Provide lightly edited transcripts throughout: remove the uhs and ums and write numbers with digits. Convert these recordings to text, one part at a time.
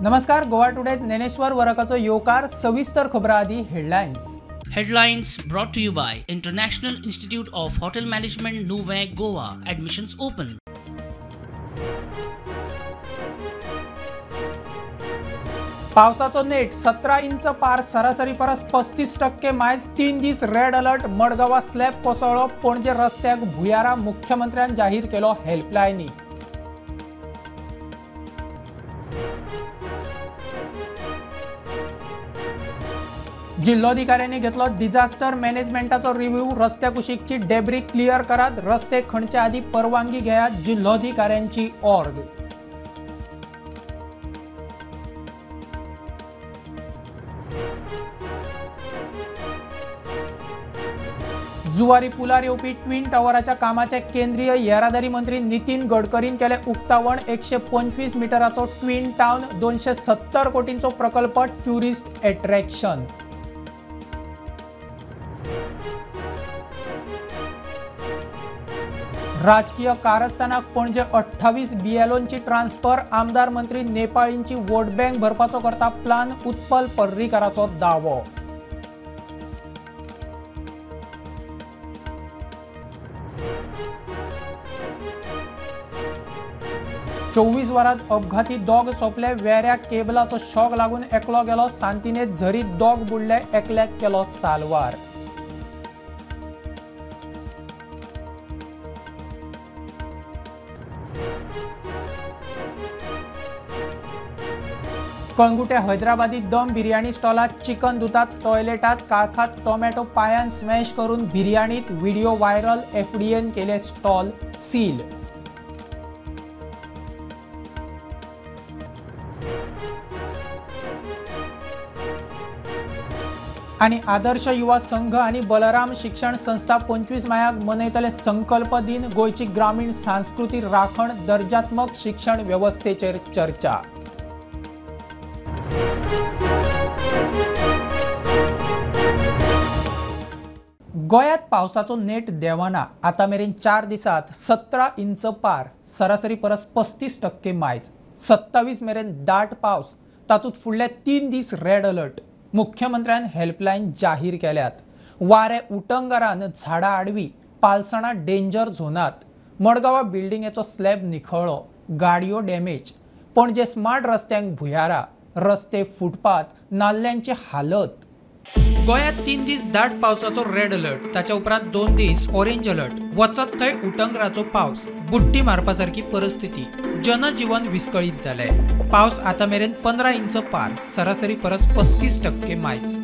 नमस्कार, गोवा टुडे ज्ञानेश्वर वरकाचो येवकार. सविस्तर खबरां आदी headlines. Headlines brought to you by International Institute of Hotel Management, Nuvem, Goa. Admissions open. पावसाचो नेट 17 इंच पार, सरासरी परस 35% मायज. 3 दीस रेड अलर्ट. मडगांवा स्लॅब कोसळ्ळो, पणजे रस्त्याक भुयारा. मुख्यमंत्र्यान जाहीर केलो हेल्पलायनी. जिल्होधिकाऱ्यांनी घेतलो डिझास्टर मॅनेजमेंटाचो रिव्ह्यू. रस्त्या कुशीकची डेब्री क्लियर करात, रस्ते खणचे आदी परवानगी घेयात, जिल्होधिकाऱ्यांची ऑर्द. जुवारी पुलार येवपी ट्विन टॉवराच्या कामाचे केंद्रीय येरादारी मंत्री नितीन गडकरीन केले उक्तावण. 125 मिटराचो ट्विन टावन, 270 कोटींचो प्रकल्प, ट्युरिस्ट एट्रॅक्शन. राजकीय कारस्थानाक पणजे 28 बीएलओंची ट्रान्सफर. आमदार मंत्री नेपाळींची वोट बँक भरपाचो करता प्लान, उत्पल पर्रीकाराचो दावो. चोवीस वरांत अपघाती दोग सोंपले. वेऱ्या केबलाचो शॉक लागून एकलो गेलो. सांतिनेत झरीत दोग बुडले, एकल्याक केलो साल्वार. Calangute Hyderabadi dum biryani स्टॉलात chicken दुतात, टॉयलेटात काळखात tomato पायान smash करून बिर्याणीत. व्हिडिओ व्हायरल, एफडीएन केले स्टॉल सील. आणि आदर्श युवा संघ आणि बलराम शिक्षण संस्था 25 मायाक मनयतले संकल्प दिन. गोंयची ग्रामीण सांस्कृतीक राखण, दर्जात्मक शिक्षण वेवस्थेचेर चर्चा. गोंयांत पावसाचो नेट देंवना. आतां मेरेन 4 दिसांत 17 इंच पार, सरासरी परस 35% मायज. 27 मेरेन दाट पावस, तातूंत फुडले 3 दीस रेड अलर्ट. मुख्यमंत्र्यान हेल्पलायन जाहीर केल्यात. वारें उटंगारान झाडां आडवी, पालसणां डेंजर झोनांत. मडगांवा बिल्डिंगेचो स्लॅब निखळ्ळो, गाडयो डॅमेज. पणजे स्मार्ट रस्त्यांक भुयारा, रस्ते फुटपाथ, नाल्ल्यांची हालत. गोंयांत 3 दीस दाट पावसाचो रेड अलर्ट, ताच्या उपरांत 2 दीस ऑरेंज अलर्ट. वचत थंय उटंगराचो पावस, बुट्टी मारपा सारकी परिस्थिती, जनजीवन विस्कळीत जालें. पावस आतां मेरेन 15 इंच पार, सरासरी परस 35% मायज.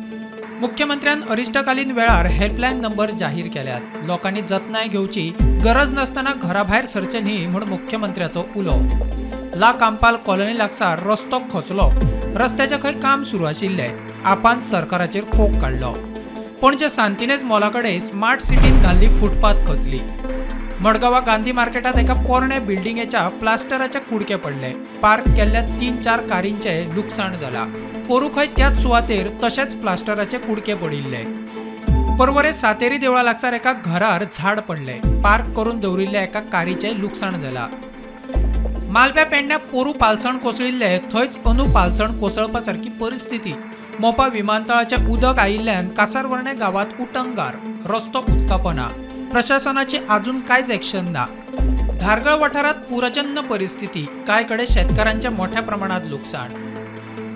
मुख्यमंत्र्यान अरिश्टकालीन वेळार हेल्पलायन नंबर जाहीर केल्यात. लोकांनी जतनाय घेवची, गरज नासतना घरा भायर सरचें न्ही म्हूण मुख्यमंत्र्याचो उलो. ला कांपाल कॉलनी लागसार रस्तो खचलो, रस्त्याचें खंय काम सुरू आशिल्लें. आपान सरकाराचेर फोग काडलो. पणजे सांतिनेज मॉला कडेन स्मार्ट सिटीन घाल्ली फुटपाथ खचली. मडगांवा गांधी मार्केटात एका पोरण्या बिल्डिंगेच्या प्लास्टराचे कुडके पडले. पार्क केल्ल्या 3-4 कारींचें लुकसाण जालां. पोरूं खंय त्याच सुवातेर तशेंच प्लास्टराचे कुडके पडिल्ले. परवरे सातेरी देवळा लागसार एका घरार झाड पडलें. पार्क करून दवरिल्ल्या एका कारीचें लुकसाण जालां. मालव्या पेडण्या पोरूं पालसण कोसळिल्लें, थंयच अंदू पालसण कोसळपा सारकी परिस्थिती. मोपा विमानतळाचें उदक आयिल्ल्यान कासारवर्णे गांवांत उटंगार, रस्तो उदकापना. प्रशासनाची अजून कांयच एक्शन ना. धारगळ वाठारांत पूरजन्य परिस्थिती, कांय कडेन शेतकारांचें मोठ्या प्रमाणांत लुकसाण.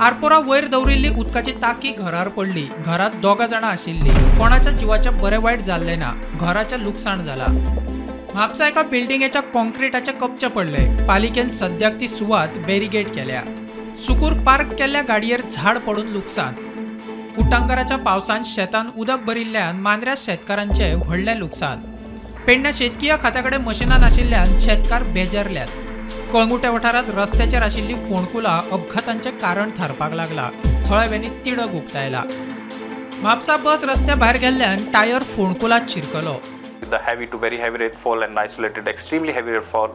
आरपोरा वयर दवरिल्ली उदकाची टाकी घरार पडली. घरांत 2 जाणां आशिल्लीं. कोणाच्या जिवाचें बरें वायट जाल्लें ना, घराचें लुकसाण जालां. म्हापसा एका बिल्डिंगेच्या कॉन्क्रिटाचे कपचे पडले. पालिकेन सद्याक ती सुवात बॅरिगेड केल्या. सुकूर पार्क केल्ल्या गाडयेर झाड पडून लुकसाण. उटांगाराच्या पावसान शेतान उदक भरिल्ल्यान मांद्र्या शेतकारांचें व्हडलें लुकसाण. पेडण्या शेतकीय खात्या कडेन मशिनां नाशिल्ल्यान शेतकार बेजारल्यात. कळंगुटे वाठारांत रस्त्याचेर आशिल्ली फोंडकुलां अपघातांचें कारण थारपाक लागला. थळाव्यांनी तिडक उक्तायला. म्हापसा बस रस्त्या भायर गेल्ल्यान टायर फोंडकुलांत शिरकलो. The heavy to very heavy rainfall and isolated extremely heavy rainfall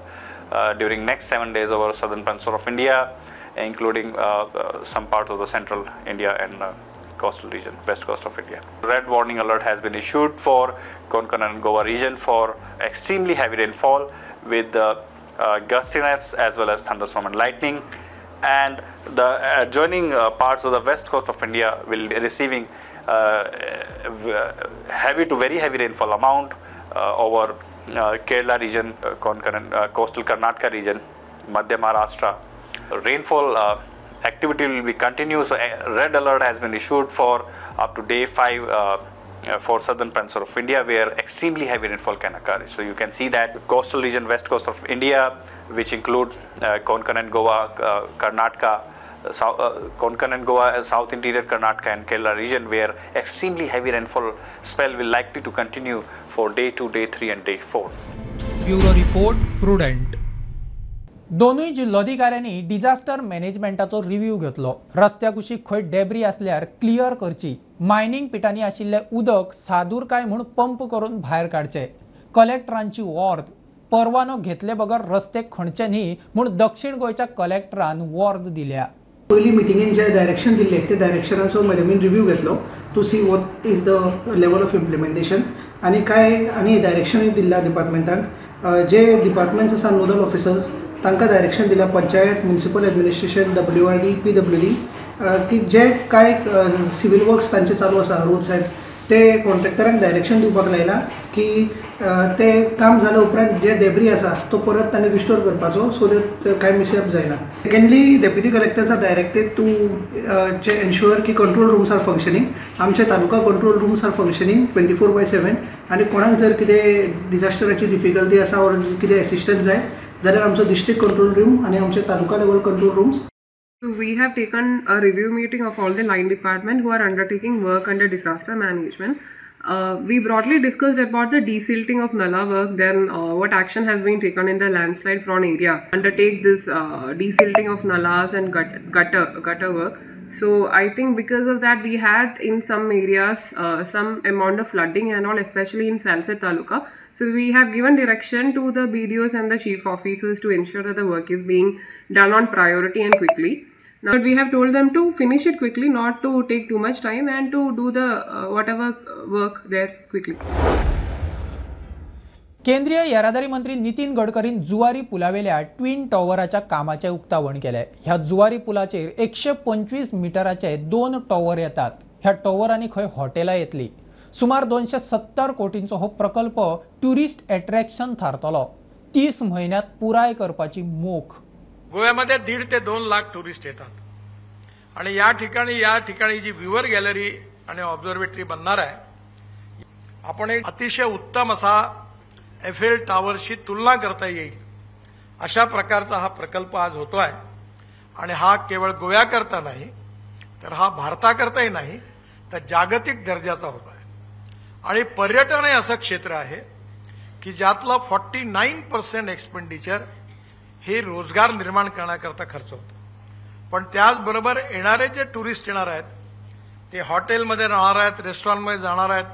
during next 7 days over southern peninsula of India, including some parts of the central India and coastal region, west coast of India. Red warning alert has been issued for Konkan and Goa region for extremely heavy rainfall with gustiness as well as thunderstorm and lightning. and the adjoining parts of the west coast of India will be receiving heavy to very heavy rainfall amount over Kerala region, Konkan, coastal Karnataka region, Madhya Maharashtra. Rainfall activity will be continuous. So red alert has been issued for up to day 5 for southern peninsula of India, where extremely heavy rainfall can occur. So you can see that coastal region, west coast of India, which include Konkan and Goa, Karnataka, Konkan and Goa, South Interior Karnataka and Kerala region, where extremely heavy rainfall spell will likely to continue for day 2, day 3 and day 4. Bureau report, Prudent. दोनूय जिल्लोधिकाऱ्यांनी disaster मॅनेजमेंटाचो review घेतलो. रस्त्या कुशीक खंय debris आसल्यार clear करची, mining पिटांनी आशिल्लें उदक सादूर काय म्हूण पंप करून भायर काडचें, कलेक्टरांची वॉर्द, परवानो घेतले बगर रस्ते खणचे न्ही म्हूण दक्षिण गोंयच्या कलेक्टरान वॉर्द दिल्या. पयली मिटिंगेन जे डायरेक्शन दिल्ले ते डायरेक्शनाचो मॅडमीन रिव्ह्यू घेतलो to see what is the level of implementation आनी काय आनी डायरेक्शनूय दिल्ल्या डिपार्टमेंटाक. जे डिपार्टमेंट्स आसा नोडल ऑफिसर्स तांकां डायरेक्शन दिल्या, panchayat, municipal administration, WRD, PWD, की जे कांय सिवील वर्क्स तांचे चालू आसा रोड सायड ते कॉन्ट्रॅक्टरांक डायरेक्शन दिवपाक लायलां की ते काम जाल्या उपरांत जे डेब्री आसा तो परत तांणी रिस्टोर करपाचो सो that कांय मिसअप जायना. Secondly, deputy collectors are directed to ensure की कंट्रोल रूम्स are functioning. आमचे taluka control rooms are functioning 24/7 आनी कोणाक जर कितें डिझास्टराची डिफिकल्टी आसा ऑर कितें एसिस्टन्स जाय जाल्यार आमचो डिस्ट्रिक्ट कंट्रोल रूम आनी आमचे taluka level control rooms. We have taken a review meeting of all the line department who are undertaking work under disaster management. We broadly discussed about the desilting of Nala work, then what action has been taken in the landslide prone area. Undertake this desilting of nalas and gutter work. So I think because of that we had in some areas some amount of flooding and all, especially in Salcete Taluka. So we have given direction to the BDOs and the chief officers to ensure that the work is being done on priority and quickly. Now we have told them to finish it quickly, not to take too much time and to do the whatever work there quickly. केंद्रीय येरादारी मंत्री Nitin गडकरीन Zuari पुलावेल्या twin टॉवराच्या कामाचें उक्तावण केलें. ह्या Zuari पुलाचेर 125 मिटराचे 2 tower येतात. ह्या टॉवरांनी खंय हॉटेलां येतली. सुमार 270 कोटींचो हो प्रकल्प ट्युरिस्ट एट्रॅक्शन थारतलो. 30 म्हयन्यांत पुराय करपाची मोख. गोव्यामध्ये 1.5 ते 2 लाख टुरिस्ट येतात आणि या ठिकाणी जी व्ह्युअर गॅलरी आणि ऑब्झर्वेटरी बनणार आहे, आपण एक अतिशय उत्तम असा एफेल टॉवरशी तुलना करता येईल अशा प्रकारचा हा प्रकल्प आज होतो आहे. आणि हा केवळ गोव्याकरता नाही तर हा भारताकरताही नाही तर जागतिक दर्जाचा होतो आहे. आणि पर्यटन हे असं क्षेत्र आहे की ज्यातलं 49% एक्सपेंडिचर हे रोजगार निर्माण करण्याकरता खर्च होतो. पण त्याचबरोबर येणारे जे टुरिस्ट येणार आहेत ते हॉटेलमध्ये राहणार आहेत, रेस्टॉरंटमध्ये जाणार आहेत,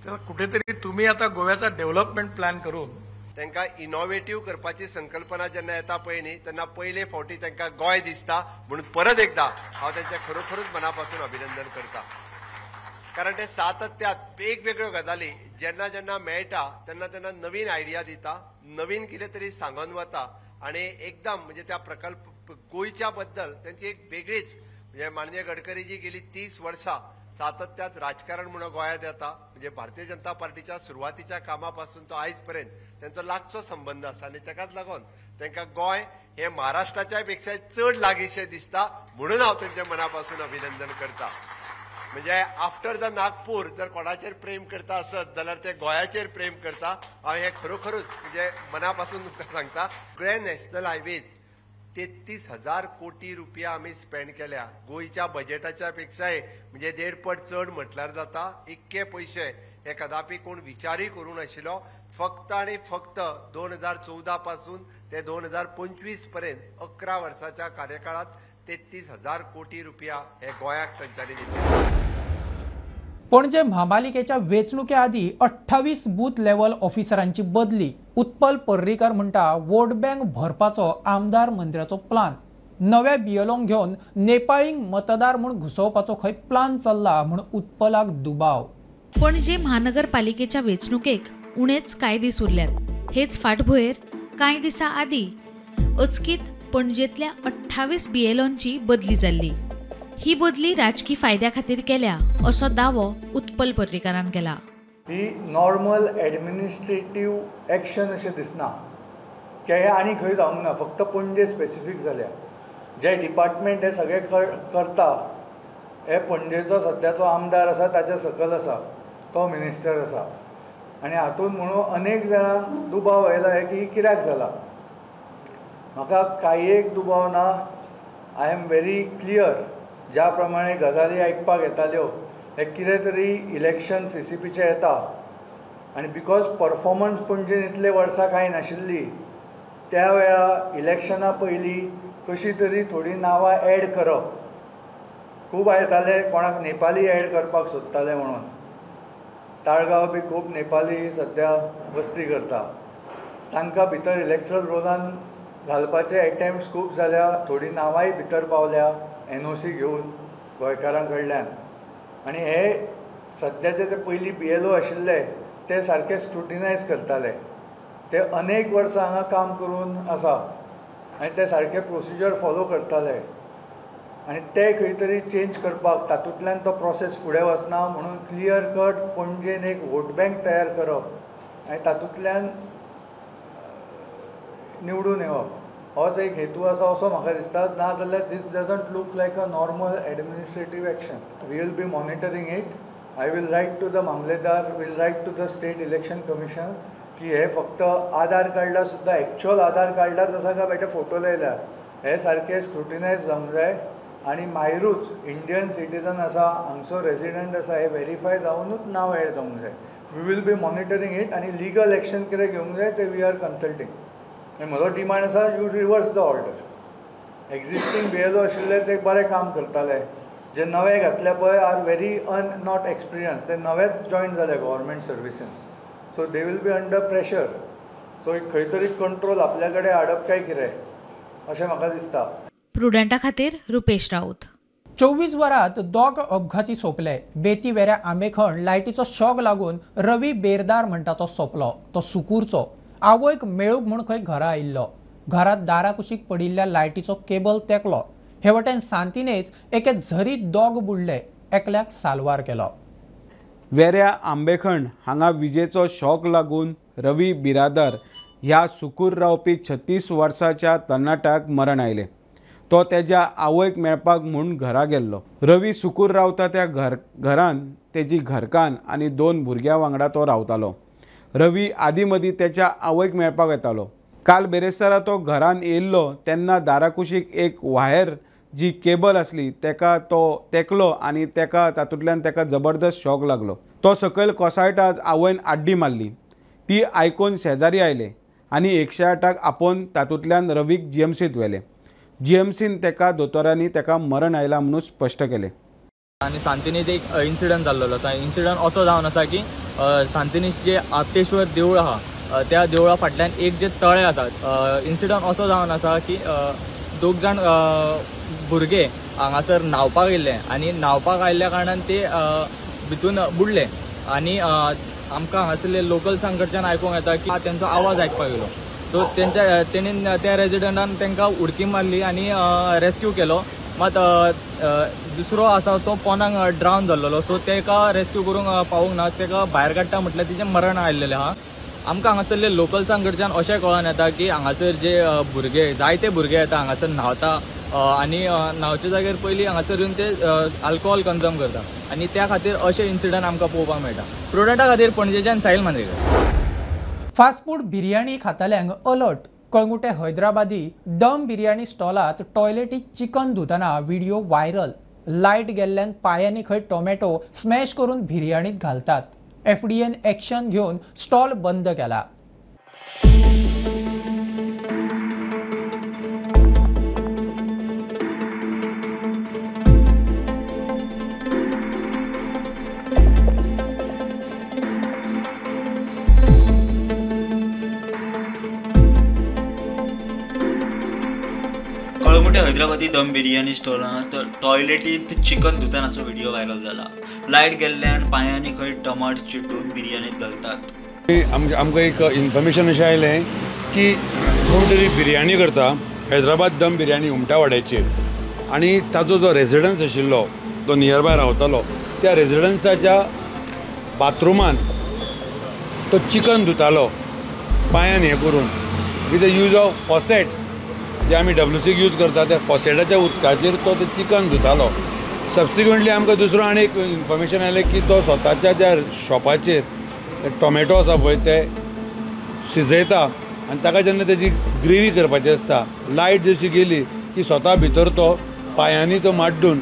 तर कुठेतरी तुम्ही आता गोव्याचा डेव्हलपमेंट प्लॅन करून तांकां इनोवेटीव करपाची संकल्पना जेन्ना येता पळय न्ही तेन्ना पयले फावटी तांकां गोंय दिसता. म्हणून परत एकदा हांव तांचें खरोखरूच मना पासून अभिनंदन करता, कारण ते सातत्यात वेगवेगळ्यो गजाली जेन्ना जेन्ना मेळटा तेन्ना तेन्ना नवीन आयडिया दिता, नवीन कितें तरी सांगून वता आनी एकदम म्हणजे त्या प्रकल्प गोंयच्या बद्दल तांची एक वेगळीच म्हणजे माननीय गडकरीजी गेली 30 वर्सां सातत्यात राजकारण म्हणून गोंयांत येता. म्हणजे भारतीय जनता पार्टीच्या सुरवातीच्या कामापासून तो आयज पर्यंत तांचो लागचो संबंद आसा आनी ताकाच लागून तांकां गोंय हे महाराष्ट्राच्या पेक्षा चड लागींशें दिसता. म्हणून हांव तांच्या मनापासून अभिनंदन करता. म्हणजे आफ्टर the Nagpur जर कोणाचेर प्रेम करता आसत जाल्यार ते गोंयाचेर प्रेम करता. हांव हें खरोखरूच म्हणजे मनापासून तुमकां सांगता. सगळे नॅशनल हायवेज 33,000 कोटी रुपया आमी स्पेंड केल्या. गोंयच्या बजेटाच्या पेक्षाय म्हणजे 1.5 पट चड म्हटल्यार जाता. इतके पयशे हे कदापी कोण विचारूय करूंक नाशिल्लो. फक्त आनी फक्त 2014 पासून ते 2025 पर्यंत 11 वर्साच्या कार्यकाळात 33,000 कोटी रुपया हे गोंयाक तांच्यांनी दिले. पणजे म्हापालिकेच्या वेंचणुके आदीं 28 बूथ लेव्हल ऑफिसरांची बदली. उत्पल पर्रीकर म्हणटा वोट बँक भरपाचो आमदार मंत्र्याचो प्लान. नव्या बीएलओंक घेवन नेपाळींक मतदार म्हूण घुसोवपाचो खंय प्लान चल्ला म्हूण उत्पलाक दुबाव. पणजे महानगरपालिकेच्या वेंचणुकेक उणेच कांय दीस उरल्यात. हेच फाटभुंयेर कांय दिसां आदीं अचकीत पणजेंतल्या 28 बीएलओंची बदली जाल्ली. ही बदली राजकी फायद्या खातीर केल्या असो दावो उत्पल पर्रीकारान केला. ही नॉर्मल एडमिनिस्ट्रेटीव एक्शन अशें दिसना की हे आनी खंय जावंक ना, फक्त पणजे स्पेसिफीक जाल्या. जे डिपार्टमेंट हे सगळे करता हे पणजेचो सद्याचो आमदार आसा ताच्या सकयल आसा, तो मिनिस्टर आसा. आनी हातूंत म्हणून अनेक जाणांक दुबाव आयला हे की कित्याक जाला. म्हाका कांय एक दुबाव ना, I am very clear. ज्या प्रमाणे गजाली आयकपाक येताल्यो हे कितें तरी इलेक्शन सीसीपीचें येता आनी because performance पणजेन इतले वर्सां कांय नाशिल्ली त्या वेळा इलेक्शना पयलीं कशी तरी थोडीं नांवां एड करप. खूब आयताले कोणाक नेपाली एड करपाक सोदताले म्हणून. ताळगांव बी खूब नेपाली सद्या वस्ती करता, तांकां भितर इलेक्ट्रल रोलान घालपाचे एटेम्प्ट्स खूब जाल्या. थोडीं नांवांय भितर पावल्या एनओसी घेवन गोंयकारां कडल्यान. आनी हे सद्याचे ते पयलीं बीएलओ आशिल्ले ते सारके स्क्रुटिनायज करताले, ते अनेक वर्सां हांगा काम करून आसा आनी ते सारके प्रोसिजर फॉलो करताले. आनी ते खंय तरी चेंज करपाक तातूंतल्यान तो प्रोसेस फुडें वचना म्हणून क्लियर कट पणजेन एक वोट बँक तयार करप आनी तातूंतल्यान निवडून येवप होच एक हेतू आसा असो म्हाका दिसता. ना जाल्यार this doesn't look like a normal administrative action. We will be monitoring it. I will write to the mamlatdar, will write to the state election commission की हे फक्त आधार कार्डा सुद्दां एक्चुअल आधार कार्डाच आसा काय बेटे फोटो लायल्या हे सारके स्क्रुटिनायज जावंक जाय. आनी मायरूच इंडियन सिटीजन आसा, हांगचो रेजिडंट आसा हे वेरीफाय जावनूच नांव एड जावंक जाय. We will be monitoring it आनी लिगल एक्शन कितें घेवंक जाय ते we are consulting. आनी म्हजो डिमांड आसा you reverse the order. Existing BLO आशिल्ले ते बरें काम करताले, जे नवे घातले पळय are very not experience, ते नवेच जॉयन जाले government सर्विसीन, so they will be under pressure. So खंय तरी कंट्रोल आपल्या कडेन हाडप काय कितें अशें म्हाका दिसता. प्रुडंटा खातीर रुपेश राऊत. 24 वरांत दोग अपघाती सोंपले. बेती वेऱ्या आंबेखण लायटीचो शॉक लागून रवी बेरदार म्हणटा तो सोंपलो. तो सुकूरचो. आवयक मेळूंक म्हूण खंय घरा आयिल्लो. घरांत दारा कुशीक पडिल्ल्या लायटीचो केबल तेकलो. हे वटेन सांतिनेज एके झरीत दोग बुडले, एकल्याक साल्वार केलो. वेऱ्या आंबेखण हांगा विजेचो शॉक लागून रवी बिरादर ह्या सुकूर रावपी 36 वर्साच्या तरणाट्याक मरण आयलें. तो तेज्या आवयक मेळपाक म्हूण घरा गेल्लो. रवी सुकूर रावता त्या घरान तेजी घरकान्न आनी 2 भुरग्यां वांगडा तो रावतालो. रवी आदी मदीं तेच्या आवयक मेळपाक येतालो. काल बेरेस्तारा तो घरान येयल्लो तेन्ना दाराकुशीक एक वायर जी केबल आसली तेका तो तेकलो आनी तेका तातूंतल्यान तेका जबरदस्त शॉक लागलो. तो सकयल कोसळटाच आवयन आड्डी मारली. ती आयकून शेजारी आयले आनी 108 आपोवन तातूंतल्यान रवीक जीएमसींत व्हेलें. जीएमसीन तेका दोतोरांनी तेका मरण आयलां म्हणून स्पश्ट केलें. आनी सांतिनेज एक इन्सिडंट जाल्लो आसा. इन्सिडंट असो जावन आसा की सांतिनेज जे आपटेश्वर देवूळ आहा त्या देवळा फाटल्यान एक जे तळें आसा. इन्सिडंट असो जावन आसा की दोग जाण भुरगे हांगासर न्हांवपाक येयल्ले आनी न्हांवपाक आयिल्ल्या कारणान ते भितून बुडले आनी आमकां हांगासरले लोकल्सां कडच्यान आयकूंक येता की तेंचो आवाज आयकपाक येयलो. सो तेणेन त्या रेजिडंटान तांकां उडकी मारली आनी रेस्क्यू केलो. मात दुसरो आसा तो पोनाक ड्रावन जाल्लो, सो ताका रेस्क्यू करूंक पावूंक ना. ताका भायर काडटा म्हटल्यार तिचें मरण आयिल्लें आहा. आमकां हांगासरले लोकल्सां कडच्यान अशें कळोन येता की हांगासर जे भुरगे जायते भुरगे येता हांगासर न्हांवता आनी न्हांवच्या जाग्यार पयलीं हांगासर येवन ते आल्कोहोल कन्ज्यूम करता आनी त्या खातीर अशे इन्सिडंट आमकां पळोवपाक मेळटा. प्रुडंटा खातीर पणजेच्यान साहिल मांद्रेकर. फास्ट फूड बिर्याणी खाताल्यांक अलर्ट. कळंगुटे हैदराबादी दम बिर्याणी स्टॉलात टॉयलेटीत चिकन धुतना व्हिडिओ व्हायरल. लायट गेल्ल्यान पायांनी खंय टोमॅटो स्मॅश करून बिर्याणीत घालतात. एफडीएन एक्शन घेवन स्टॉल बंद केला. Calangute Hyderabadi dum biryani स्टॉलांत टॉयलेटींत chicken धुतनाचो video viral जाला. लायट गेल्ल्यान पांयांनी खंय टमाट चिटून बिर्याणीत घालतात. आमकां एक इन्फॉर्मेशन अशें आयलें की कोण तरी बिर्याणी करता हैदराबाद दम बिर्याणी उमटावाड्याचेर आनी ताजो जो रेजिडन्स आशिल्लो तो नियरबाय रावतालो त्या रेजिडन्साच्या बाथरुमान तो चिकन धुतालो पांयान हें करून with the use of faucet जे आमी डब्ल्यूसीक यूज करता त्या फॉसेटाच्या उदकाचेर तो तें चिकन धुतालो. सबसिक्वंटली आमकां दुसरो आनी एक इन्फॉर्मेशन आयलें की तो स्वताच्या ज्या शॉपाचेर टोमॅटो आसा पळय ते शिजयता आनी ताका जेन्ना तेजी ग्रेवी करपाची आसता लायट जशी गेली की स्वता भितर तो पांयांनी तो माड्डून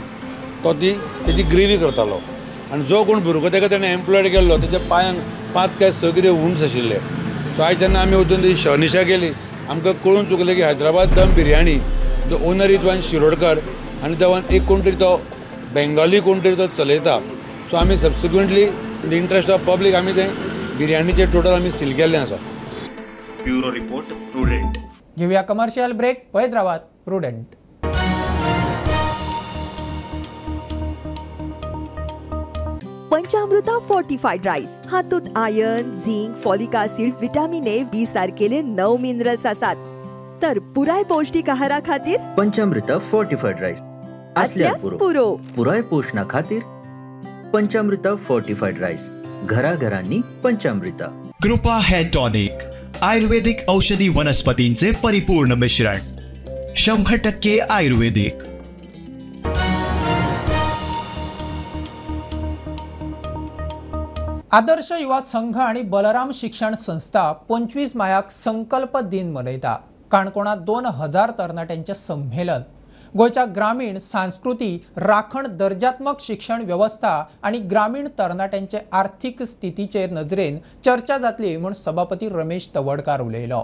तो ती तेजी ग्रेवी करतालो आनी जो कोण भुरगो ताका तेणें एम्प्लॉयड केल्लो तेच्या पांयांक 5 काय 6 कितें वुंड्स आशिल्ले. सो आयज जेन्ना आमी वचून तेजी शहनिशा केली आमकां कळून चुकलें की Hyderabad dum biryani the owner is one Shirodkar आनी the one एक कोण तरी तो बेंगाली कोण तरी तो चलयता. सो आमी subsequently in the interest of public आमी तें बिर्याणीचें टोटल आमी सील केल्लें आसा. Bureau report, Prudent. घेवया कमर्शियल ब्रेक. पळयत रावात प्रुडंट. पंचामृता फोर्टिफाईड राईस हातूंत iron, zinc, folic acid, vitamin A, B सारकेले 9 minerals आसात. तर पुराय पौष्टिक आहारा खातीर पंचामृता फोर्टिफाईड राईस आसल्यार पुरो. पुराय पोषणा खातीर पंचामृता फोर्टिफाईड राईस घराघरांनी पंचामृता. कृपा हेअर टॉनिक आयुर्वेदिक औषधी वनस्पतींचे परिपूर्ण मिश्रण, 100% आयुर्वेदिक. आदर्श युवा संघ आणि बलराम शिक्षण संस्था 25 मायाक संकल्प दिन मनयता. काणकोणात 2000 तरणाट्यांचें संमेलन. गोंयच्या ग्रामीण सांस्कृती राखण दर्जात्मक शिक्षण वेवस्था आनी ग्रामीण तरणाट्यांचे आर्थिक स्थितीचेर नजरेन चर्चा जातली म्हूण सभापती रमेश तवडकार उलयलो.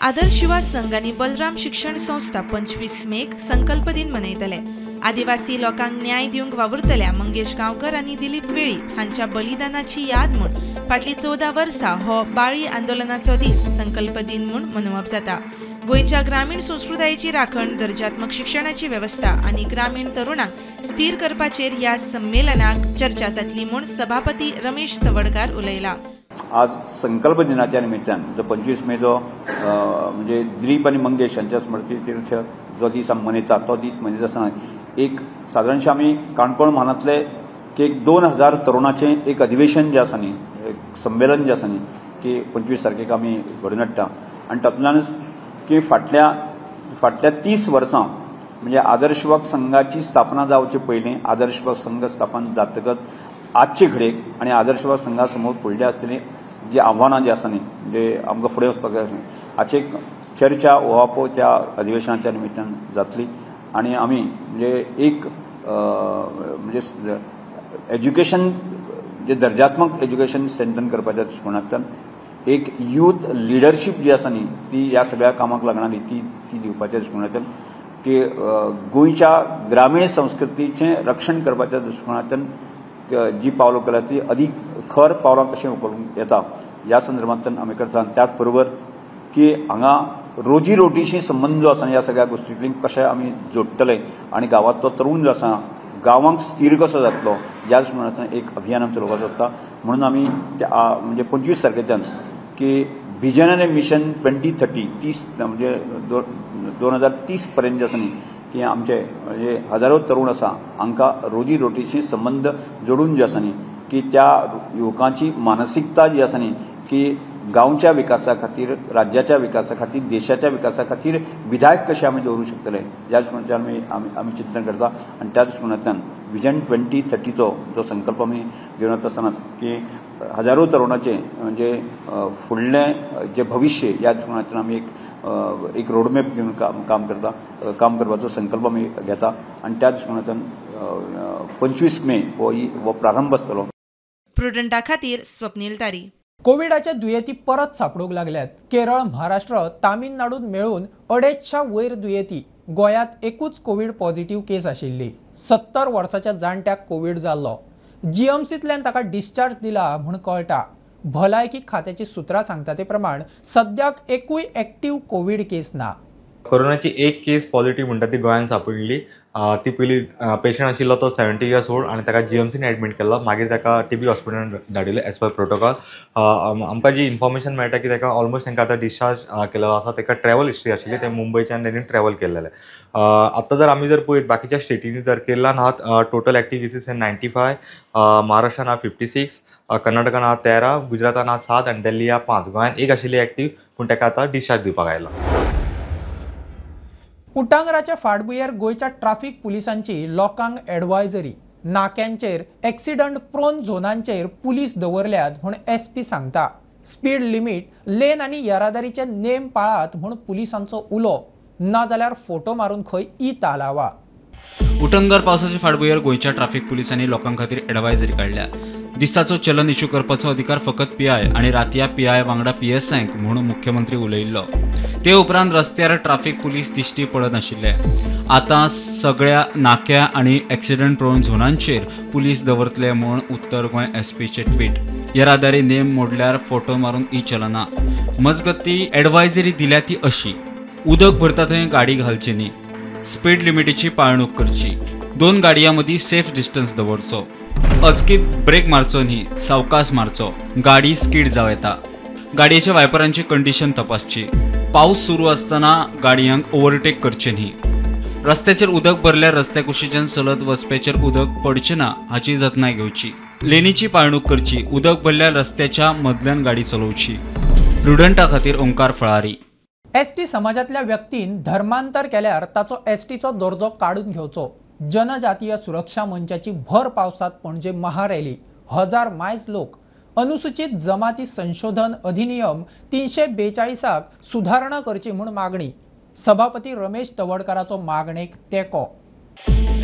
आदर्श युवा संघ आनी बलराम शिक्षण संस्था 25 मेक संकल्प दिन मनयतले. आदिवासी लोकांक न्याय दिवंक वावुरतल्या मंगेश गांवकर आनी दिलीप वेळीप हांच्या बलिदानाची याद म्हूण फाटलीं 14 वर्सां हो बाळी आंदोलनाचो दीस संकल्प दिन म्हूण मनोवप जाता. गोंयच्या ग्रामीण संस्कृतायेची राखण, दर्जात्मक शिक्षणाची वेवस्था आनी ग्रामीण तरुणांक स्थिर करपाचेर ह्या संमेलनाक चर्चा जातली म्हूण सभापती रमेश तवडकार उलयला. आज संकल्प दिनाच्या निमित्तान जो 25 मे जो म्हणजे दिलीप आनी मंगेश हांच्या स्मृती तीर्थ जो दीस आमी मनयतात तो दीस मनयता आसतना एक सादारणशें आमी काणकोण म्हालांतले की एक 2000 तरुणाचें एक अधिवेशन जें आसा न्ही, एक संमेलन जें आसा न्ही की 25 तारखेक आमी घडोवन हाडटा आनी तातूंतल्यानच की फाटल्या 30 वर्सां म्हणजे आदर्श युवक संघाची स्थापना जावचे पयलीं आदर्श युवक संघ स्थापन जातकच आजचे घडयेक आनी आदर्श युवक संघा समोर फुडले आसतली जी आव्हानां जी आसा न्ही म्हणजे आमकां फुडें वचपाक जाय हाची एक चर्चा ओहापो त्या अधिवेशनाच्या निमित्तान जातली आनी आमी म्हणजे एक म्हणजे एज्युकेशन जे दर्जात्मक एज्युकेशन स्ट्रेंथन करपाच्या दृश्टिकोनांतल्यान एक यूथ लिडरशीप जी आसा न्ही ती ह्या सगळ्या कामाक लागणार न्ही ती ती दिवपाच्या दृश्टिकोनांतल्यान की गोंयच्या ग्रामीण संस्कृतीचें रक्षण करपाच्या दृश्टिकोनांतल्यान जी पावलां केल्या ती अदीक खर पावलां कशें उखलूंक येता ह्या संदर्भांतल्यान आमी करता. त्याच बरोबर की हांगा रोजी रोटीशी संबंद जो आसा ह्या सगळ्या गोश्टींक कशें आमी जोडटले आनी गांवांतलो तरूण जो आसा गांवांक स्थीर कसो जातलो ह्या दृश्टिकोनांतल्यान एक अभियान आमी चलोवपाक सोदता. म्हणून आमी त्या म्हणजे 25 तारखेच्यान की विजन आनी मिशन 2030 30 म्हणजे 2030 पर्यंत जे आसा न्ही की आमचे म्हणजे हजारो तरूण आसा हांकां रोजी रोटीशी संबंद जोडून जे आसा न्ही की त्या युवकांची मानसिकता जी आसा न्ही की गांवच्या विकासा खातीर, राज्याच्या विकासा खातीर, देशाच्या विकासा खातीर विधायक कशें आमी दवरूंक शकतले ह्या दृश्टिकोनांतल्यान आमी आमी चिंतन करता आनी त्या दृश्टिकोनांतल्यान विजन 2030चो जो संकल्प आमी घेवन वता आसतनाच की हजारो तरुणाचें म्हणजे फुडलें जें भविश्य ह्या दृश्टिकोनांतल्यान आमी एक रोडमॅप घेवन काम करता, काम करपाचो संकल्प आमी घेता आनी त्या दृश्टिकोनांतल्यान 25 मे हो प्रारंभ आसतलो. प्रुडंटा खातीर स्वप्नील तारी. कोविडाचे दुयेंती परत सापडूंक लागल्यात. केरळ, महाराष्ट्र, तामिळनाडूंत मेळून 250 वयर दुयेंती. गोंयांत एकूच कोवीड पॉझिटिव्ह केस आशिल्ली. 70 वर्साच्या जाणट्याक कोवीड जाल्लो. जीएमसींतल्यान ताका डिस्चार्ज दिला म्हूण कळटा. भलायकी खात्याची सुत्रां सांगता ते प्रमाण सद्याक एकूय एक्टिव्ह कोवीड केस ना. कोरोनाची एक केस पॉझिटिव्ह म्हणटा ती गोंयांत सापडली. ती पयली पेशंट आशिल्लो तो 70 इयर्स ओल्ड आनी ताका जीएमसीन एडमीट केल्लो. मागीर ताका टीबी हॉस्पिटलान धाडिल्लो एज पर प्रोटोकॉल. आमकां जी इन्फॉर्मेशन मेळटा की ताका ऑलमोस्ट तांकां आतां डिस्चार्ज केल्लो आसा. ताका ट्रॅवल हिस्ट्री आशिल्ली, ते मुंबयच्यान तांणी ट्रॅवल केल्लेले. आतां जर आमी जर पळयत बाकीच्या स्टेटींनी जर केरलान आहात टोटल एक्टिव केसीस हे 95, महाराष्ट्रान आहा 56, कर्नाटकान आहा 13, गुजरातान आहा 7 आनी दिल्ली आहा 5. गोंयान एक आशिल्ली एक्टिव, पूण ताका आतां डिस्चार्ज दिवपाक आयला. उटांगराच्या फाटभुंयेर गोंयच्या ट्राफिक पुलिसांची लोकांक एडवायजरी. नाक्यांचेर एक्सिडंट प्रोन झोनांचेर पुलीस दवरल्यात म्हूण एसपी सांगता. स्पीड लिमीट, लेन आनी येरादारीचे नेम पाळात म्हूण पुलिसांचो उलो, नाजाल्यार फोटो मारून खंय ई तालावा. उटंगर पावसाचे फाटभुंयेर गोंयच्या ट्राफिक पुलिसांनी लोकां खातीर एडवायजरी काडल्या. दिसाचो चलन इश्यू करपाचो अधिकार फकत पीआय आनी रातया पीआय वांगडा पीएसआयक म्हूण मुख्यमंत्री उलयिल्लो. ते उपरांत रस्त्यार ट्राफिक पुलीस दिश्टी पडनाशिल्ले. आतां सगळ्या नाक्या आनी एक्सिडंट प्रोन झोनांचेर पुलीस दवरतले म्हूण उत्तर गोंय एसपीचे ट्वीट. येरादारी नेम मोडल्यार फोटो मारून ई चलना. मजगती एडवायजरी दिल्या ती अशी: उदक भरता थंय गाडी घालची न्ही, स्पीड लिमिटीची पाळणूक करची, 2 गाडयां मदीं सेफ डिस्टन्स दवरचो, अचकीत ब्रेक मारचो न्ही, सावकास मारचो, गाडी स्कीड जावं येता, गाडयेच्या वायपरांची कंडिशन तपासची, पावस सुरू आसतना गाडयांक ओवरटेक करचें न्ही, रस्त्याचेर उदक भरल्यार रस्त्या कुशीच्यान चलत वचप्याचेर उदक पडचें ना हाची जतनाय घेवची, लेनीची पाळणूक करची, उदक भरल्यार रस्त्याच्या मदल्यान गाडी चलोवची. प्रुडंटा खातीर ओंकार फळारी. एसटी समाजातल्या व्यक्तीन धर्मांतर केल्यार ताचो एसटीचो दर्जो काडून घेवचो. जनजातीय सुरक्षा मंचाची भर पावसात पणजे महारॅली. 1000 मायज लोक. अनुसूचित जमाती संशोधन अधिनियम 342 सुधारणा करची म्हूण मागणी. सभापती रमेश तवडकाराचो मागणेक तेंको.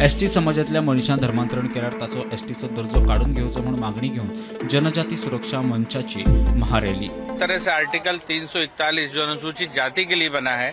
एसटी समाजातल्या मनशान धर्मांतरण केल्यार ताचो एसटीचो दर्जो काडून घेवचो म्हूण मागणी घेवन जनजाती सुरक्षा मंचाची महारॅली. तरह से आर्टिकल 341 जो अनुसूचित जाति के लिए बना है,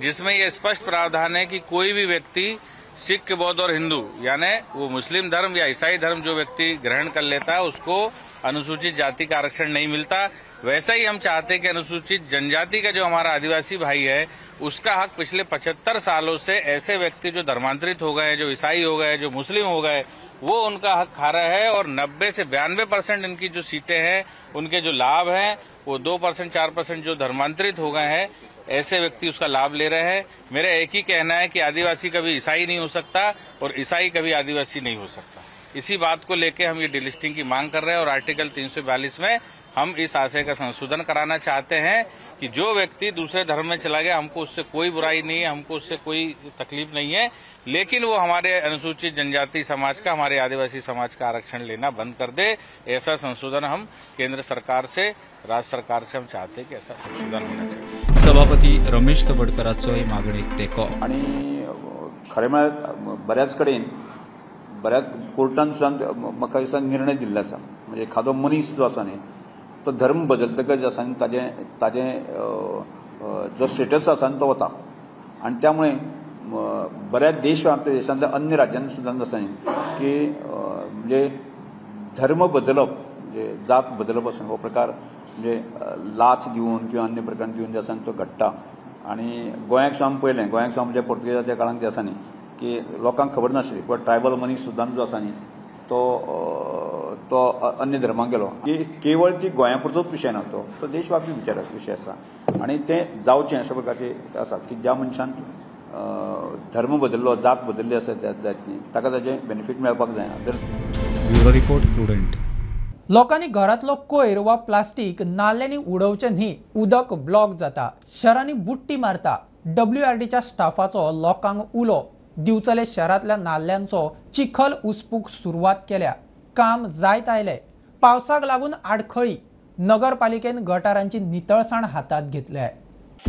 जिसमें यह स्पष्ट प्रावधान है कि कोई भी व्यक्ति सिख, बौद्ध और हिंदू यानी वो मुस्लिम धर्म या ईसाई धर्म जो व्यक्ति ग्रहण कर लेता है उसको अनुसूचित जाति का आरक्षण नहीं मिलता। वैसा ही हम चाहते हैं कि अनुसूचित जनजाति का जो हमारा आदिवासी भाई है उसका हक पिछले 75 सालों से ऐसे व्यक्ति जो धर्मांतरित हो गए, जो ईसाई हो गए, जो मुस्लिम हो गए, वो उनका हक खा रहा है। और 90 से 92% इनकी जो सीटें हैं, उनके जो लाभ हैं, वो 2% 4% जो धर्मांतरित हो गए हैं ऐसे व्यक्ति उसका लाभ ले रहे हैं। मेरा एक ही कहना है कि आदिवासी कभी ईसाई नहीं हो सकता और ईसाई कभी आदिवासी नहीं हो सकता। इसी बात को लेके हम ये डिलिस्टिंग की मांग कर रहे हैं और आर्टिकल 342 में हम इस आशय का संशोधन कराना चाहते हैं कि जो व्यक्ति दूसरे धर्म में चला गया हमको उससे कोई बुराई नहीं है, हमको उससे कोई तकलीफ नहीं है, लेकिन वो हमारे अनुसूचित जनजाति समाज का, हमारे आदिवासी समाज का आरक्षण लेना बंद कर दे। ऐसा संशोधन हम केंद्र सरकार से, राज्य सरकार से हम चाहते हैं कि ऐसा संशोधन होना चाहिए। सभापती रमेश तवडकराचो हे मागणेक तेंको. आनी खरें म्हळ्यार बऱ्याच कडेन बऱ्याच कोर्टान सुद्दां म्हाका दिसता निर्णय दिल्लो आसा, म्हणजे एखादो मनीस जो आसा न्ही तो धर्म बदलतकच जो आसा न्ही ताजें ताजें जो स्टेटस आसा न्ही तो वता आनी त्यामुळे बऱ्याच देश आपल्या देशांतल्या अन्य राज्यांनी सुद्दां आसा न्ही की म्हणजे धर्म बदलप म्हणजे जात बदलप आसा हो प्रकार म्हणजे लाच दिवन किंवा अन्य प्रकार दिवन जे आसा न्ही तो घडटा. आनी गोंयाक सुद्दां आमी पळयलें, गोंयाक सुद्दां म्हणजे पोर्तुगेजाच्या काळांत जे आसा न्ही की लोकांक खबर नासली, पण ट्रायबल मनीस सुद्दां जो आसा न्ही तो तो अन्य धर्माक गेलो. की केवळ ती गोंया पुरतोच विशय ना, तो तो देशव्यापी विशय आसा आनी तें जावचें अशा प्रकारचें आसा की ज्या मनशान धर्म बदल्लो, जात बदल्ली आसा जात न्ही ताका ताजें बेनिफीट मेळपाक जायना. Bureau report, Prudent. लोकांनी घरांतलो कोयर वा प्लास्टीक नाल्यांनी उडोवचें न्ही, उदक ब्लॉक जाता, शहरांनी बुट्टी मारता. डब्ल्यूआरडीच्या स्टाफाचो लोकांक उलो. दिवचले शहरांतल्या नाल्यांचो चिखल उसपूक सुरवात केल्या. काम जायत आयलें. पावसाक लागून आडखळी. नगरपालिकेन गटारांची नितळसाण हातात घेतल्या.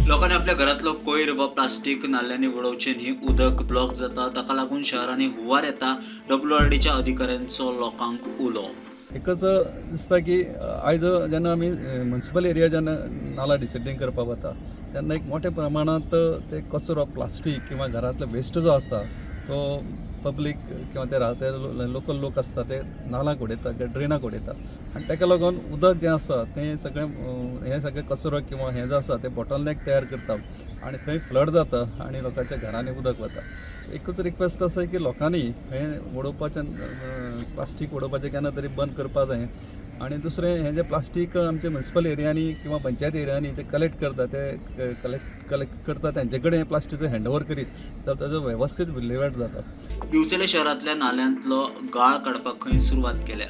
लोकांनी आपल्या घरांतलो कोयर वा प्लास्टीक नाल्यांनी उडोवचें न्ही, उदक ब्लॉक जाता, ताका लागून शहरांनी हुंवार येता. डब्ल्यूआरडीच्या अधिकाऱ्यांचो लोकांक उलो. एकच दिसता की आयज जेन्ना आमी म्युनिसिपल एरिया जेन्ना नाला डिसिल्टींग करपाक वता तेन्ना एक मोठ्या प्रमाणांत ते कचरो, प्लास्टीक किंवा घरांतलो वेस्ट जो आसा तो पब्लीक किंवा ते राहते लोकल लोक आसता ते नालाक उडयता किंवा ड्रेनाक उडयता आनी ताका लागून उदक जें आसा तें सगळें हें सगळें कचरो किंवा हें जें आसा तें बॉटलनेक तयार करता आनी थंय फ्लड जाता आनी लोकांच्या घरांनी उदक वता. एकूच रिक्वेस्ट आसा की लोकांनी हें उडोवपाचें प्लास्टीक उडोवपाचें केन्ना तरी बंद करपा जाय आनी दुसरें हें जें प्लास्टीक आमचे म्युनिसिपल एरियांनी किंवा पंचायत एरियांनी ते कलेक्ट करता ते कलेक्ट करता तेंचे कडेन प्लास्टीक हँडओवर करीत जाल्यार ताजो वेवस्थीत विल्हेवाट जाता. दिवचले शहरांतल्या नाल्यांतलो गाळ काडपाक खंय सुरवात केल्या.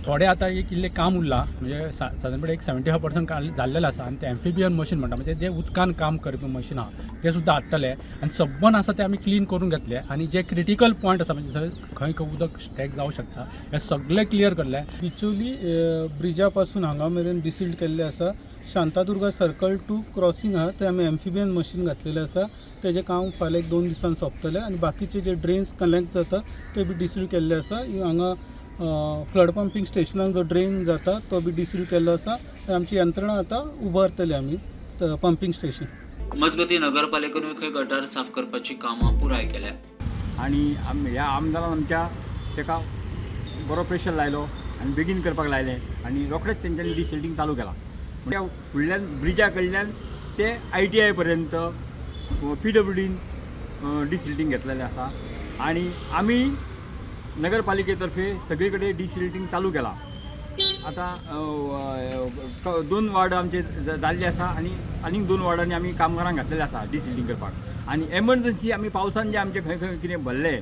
थोडे आतां एक इल्लें काम उरलां, म्हणजे सादारणपणे एक 75% जाल्लेलें आसा आनी तें एम्फिबियन मशीन म्हणटा, म्हणजे जें उदकान काम करपी मशीन आहा तें सुद्दां हाडटले आनी सबन आसा तें आमी क्लीन करून घेतले आनी जे क्रिटिकल पॉयंट आसा म्हणजे जंय खंय खंय उदक स्टॅक जावं शकता हें सगळें क्लियर करलें. बिचोली ब्रिजा पासून हांगा मेरेन डिसिल्ट केल्लें आसा. शांतादुर्गा सर्कल टू क्रॉसिंग आहा थंय आमी एम्फिबियन मशीन घातलेलें आसा, तेजें काम फाल्यां 1-2 दिसान सोंपतलें आनी बाकीचे जे ड्रेन्स कनेक्ट जाता ते बी डिसिल्ट केल्ले आसा. हांगा फ्लड पंपींग स्टेशनाक जो ड्रेन जाता तो बी डिसिल्ट केल्लो आसा. आमची यंत्रणा आतां उबारतली आमी पंपींग स्टेशन. मजगतीं नगरपालिकेनूय खंय गटार साफ करपाची कामां पुराय केल्या आनी ह्या आमदारान आमच्या ताका बरो प्रेशर लायलो आनी बेगीन करपाक लायलें आनी रोखडेंच तेंच्यांनी डिसिल्टींग चालू केलां. म्हणजे फुडल्यान ब्रिजा कडल्यान ते ITI पर्यंत PWDन डिसिल्टींग घेतलेलें आसा आनी आमी नगरपालिकेतर्फे सगळे कडेन डिसिल्टींग चालू केलां. आतां 2 वार्ड आमचे जाल्ले आसा आनी आनीक 2 वार्डांनी आमी कामगारांक घातलेले आसा डिसिल्टींग करपाक. आनी एमर्जन्सी आमी पावसान जे आमचे खंय खंय कितें भरले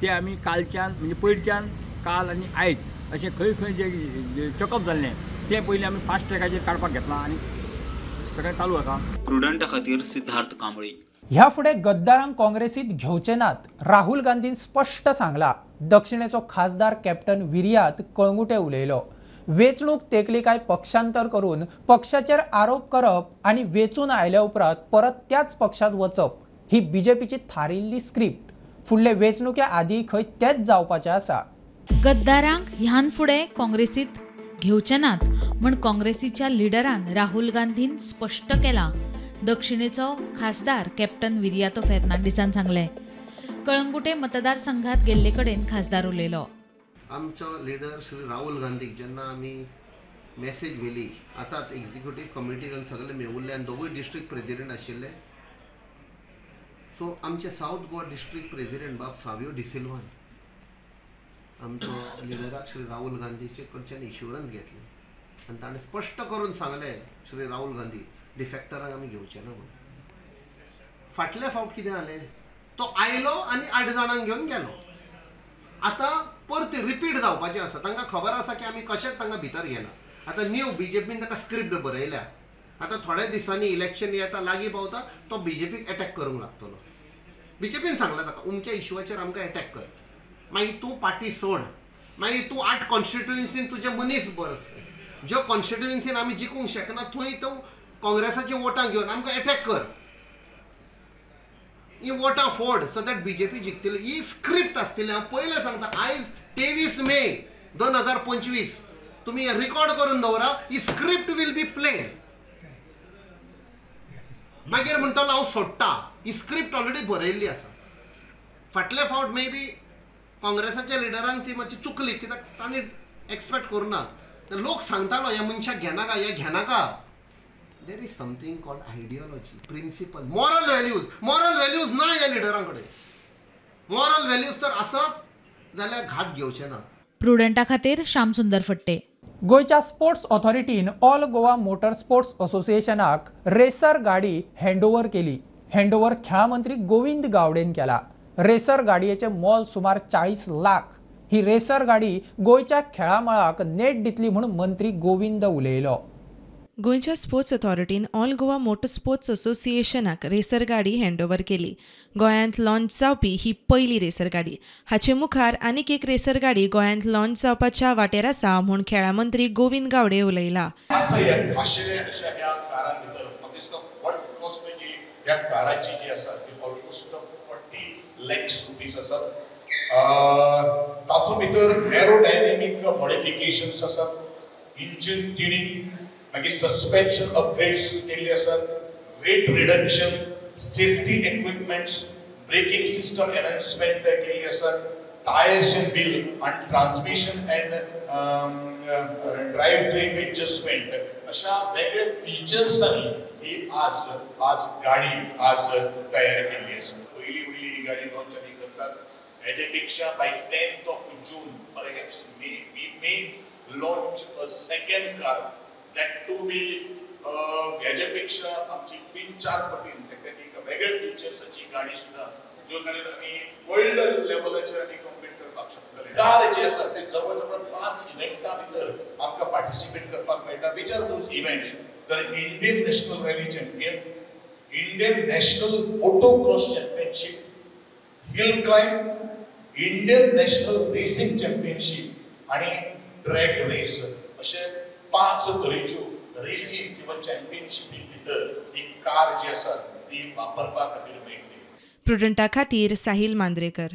ते आमी कालच्यान म्हणजे पयरच्यान काल आनी आयज अशें खंय खंय जे चॉकअप जाल्लें तें पयलीं आमी फास्ट ट्रॅकाचेर काडपाक घेतलां आनी सगळें चालू आसा. प्रुडंटा खातीर सिद्धार्थ कांबळी. ह्या फुडें गद्दारांक काँग्रेसीत घेवचे नात, राहुल गांधीन स्पश्ट सांगला. दक्षिणेचो खासदार कॅप्टन विरियात कळंगुटे उलयलो. वेंचणूक तेकली काय पक्षांतर करून पक्षाचेर आरोप करप आनी वेंचून आयल्या उपरांत परत त्याच पक्षांत वचप ही बीजेपीची थारिल्ली स्क्रिप्ट. फुडले वेंचणुके आदी खंय तेच जावपाचें आसा. गद्दारांक ह्यान फुडें काँग्रेसीत घेवचे नात म्हण काँग्रेसीच्या लिडरान राहुल गांधीन स्पश्ट केलां. दक्षिणेचो खासदार कॅप्टन विरियातो फेर्नांडीसान सांगलें. कळंगुटे मतदारसंघात गेल्ले कडेन खासदार उलयलो. आमचो लिडर श्री राहुल गांधीक जेन्ना आमी मेसेज व्हेली, आतां एक्झिक्युटीव कमिटीन सगळे मेवुल्ले आनी दोगूय डिस्ट्रिक्ट प्रेजिडेंट आशिल्ले. सो आमचे सावथ गोवा डिस्ट्रिक्ट प्रेजिडेंट बाब सावियो डिसिल्वान आमचो लिडराक श्री राहुल गांधीचे कडच्यान इश्युरन्स घेतले आनी ताणें स्पश्ट करून सांगलें श्री राहुल गांधी डिफेक्टरांक आमी घेवचे ना म्हणून. फाटल्या फावट कितें जालें, तो आयलो आनी 8 जाणांक घेवन गेलो. आतां परत रिपीट जावपाचें आसा. तांकां खबर आसा की आमी कशेंच तांकां भितर घेना. आतां न्यू बीजेपीन ताका स्क्रिप्ट बरयल्या. आतां थोड्या दिसांनी इलेक्शन येता लागीं पावता तो बीजेपीक एटॅक करूंक लागतलो. बीजेपीन सांगलां ताका उमक्या इशुआचेर आमकां एटॅक कर, मागीर तूं पार्टी सोड, मागीर तूं 8 कॉन्स्टिट्युएन्सीन तुजे मनीस बरस, ज्यो कॉन्स्टिट्युएन्सीन आमी जिखूंक शकना थंय तूं काँग्रेसाची वोटां घेवन आमकां एटॅक कर, ही वोटां फोड सो that BJP जिखतली. ही स्क्रिप्ट आसतली. हांव पयलें सांगता, आयज 23 मे 2025 तुमी हें रिकॉर्ड करून दवरा, ही स्क्रिप्ट will be played. मागीर म्हणटलो हांव सोडटा. ही स्क्रिप्ट ऑलरेडी बरयल्ली आसा. फाटले फावट मे बी काँग्रेसाच्या लिडरांक ती मातशी चुकली, कित्याक तांणी एक्सपेक्ट करूं ना. लोक सांगतालो ह्या मनशाक घेनाका, हे घेनाका. There is something called ideology, principle, moral values. Moral values ना ह्या लिडरां कडेन. मॉरल व्हॅल्यूज तर आसत जाल्यार घात घेवचे ना. प्रुडंटा खातीर श्यामसुंदर फट्टे. गोंयच्या स्पोर्ट्स ऑथॉरिटीन ऑल गोवा मोटर स्पोर्ट्स असोसिएशनाक रेसर गाडी हँडओव्हर केली. हँडओव्हर खेळां मंत्री गोविंद गावडेन केला. रेसर गाडयेचें मोल सुमार 40 लाख. ही रेसर गाडी गोंयच्या खेळां मळाक नेट दितली म्हूण मंत्री गोविंद उलयलो. गोंयच्या स्पोर्ट्स ऑथॉरिटीन ऑल गोवा मोटर स्पोर्ट्स असोसिएशनाक रेसर गाडी हँडओव्हर केली. गोंयांत लॉन्च जावपी ही पयली रेसर गाडी. हाचे मुखार आनीक एक रेसर गाडी गोंयांत लॉन्च जावपाच्या वाटेर आसा म्हूण खेळां मंत्री गोविंद गावडे उलयला. 40 lakhs आसात. तातूंत भितर एरोडायनेमीक मॉडिफिकेशन्स आसात, इंजिन ट्युनिंग, मागीर सस्पेन्शन अपग्रेड्स केल्ले आसात, weight reduction, safety equipments, braking system enhancement केल्ली आसात, टायर्स अँड व्हील आनी transmission and drive train adjustment अशा वेगळे फिचर्सांनी ही आज आज गाडी आज तयार केल्ली आसा. पयली वयली ही गाडी लॉन्च आमी करतात. हेजे पेक्षा by 10th of June perhaps may we may launch a second car that to be हेजे पेक्षा आमची 3-4 पटीन ताका एक वेगळे फिचर्साची गाडी सुद्दां ज्यो गाडी आमी वर्ल्ड लेवलाचेर आमी कॉम्पीट करपाक शकतले. कार जे आसा ते जवळ जवळ 5 इव्हेंटा भितर आमकां पार्टिसिपेट करपाक मेळटा. Which are those events? तर Indian national rally champion, Indian national auto cross championship, hill climb, Indian national racing championship आनी ड्रॅग रेस अशे 5 तरेच्यो रेसींग किंवा चॅम्पियनशिपी भितर ही कार जी आसा ती वापरपा खातीर मेळटली. प्रुडंटा खातीर साहिल मांद्रेकर.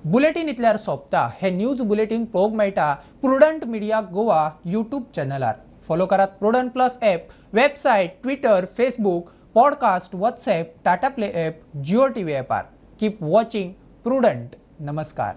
बुलेटीन इतल्यार सोंपता. हे न्यूज बुलेटीन पळोवंक मेळटा प्रुडंट मिडिया गोवा यूट्यूब चॅनलार. फॉलो करात Prudent plus app, website, Twitter, Facebook, podcast, WhatsApp, Tata play app, Jio TV ॲपार. Keep watching prudent. नमस्कार.